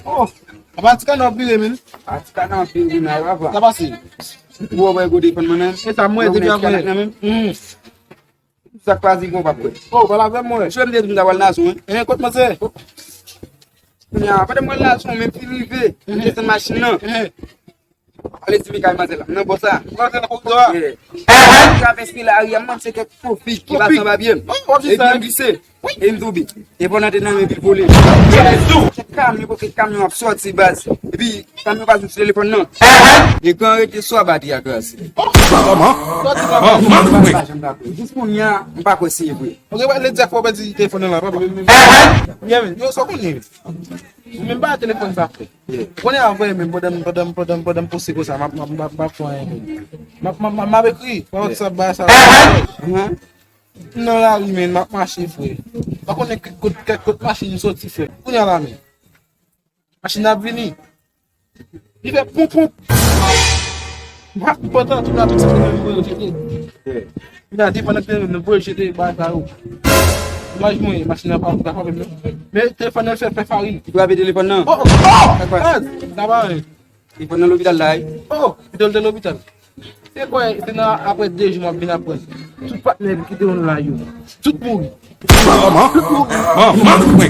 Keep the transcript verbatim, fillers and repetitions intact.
Oh, apa ti kana w ap vire, men? Ati kana w ap vire, men, apa? Sa pase? Ou wè gwo telefòn mwen nan? E sa mwen, depi apre. Sa k pase, bon, pa kwè. Oh, pale avè mwen. Jwe m te di m ta pral Nazon, wi. Eh, kot mwen se? Kounye a, pandan mwen Nazon, men pi rive, m desann machin nan. Eh. Ale di mi kay manzè la. Nan bò sa. Manzè nan koridò a. Yeah. Travèse lari a, m manke kèk pwofi ki pa san papye. Oh, w ap di sa. Epi m glise. E m tonbe. E pandan te nan men pi vole. Kèk kamyon, pou kèk kamyon ap sòti baz. Epi kamyon pa sou telefòn nan. E kan rete swa batri a kraze. Kòman? Jis kounye a, m pa kwè si e vre. Ok, ba le di ak fò pèdi telefòn nan la, papa. Yeah, men, yo, sa w konnen. Mwen menm pa telefòn sa fè. Konnen avè menm pandan m, pandan m, pandan m, pandan m poste konsa, m ap, m ap, m ap, m ap fè anyen. M ap, m ap, m ap ekri, pa wè sa, ba sa. Nan lari, men, m ap mache, frè. Pa konnen kèk kot, kèk kot machin soti, frè. Kounye a la, men. Machin ap vini. Li fè pon, pon. M ap pantan tout la piti pou mwen voye jete. Li la depann nan nou voye jete bagay sa yo. Imaj mwen, machin nan pa, pa frape m, non. Men telefòn nan fè, fè farin. Li frape telefòn nan? Oh, oh, oh! Sa pa anyen. Telefòn nan lopital la, wi. Oh, oh, lopital, te lopital. Se kwè, se nan apre de jou m ap vin aprann. Tout patnè ki te yon la yo. Tout mouri. Tout mouri.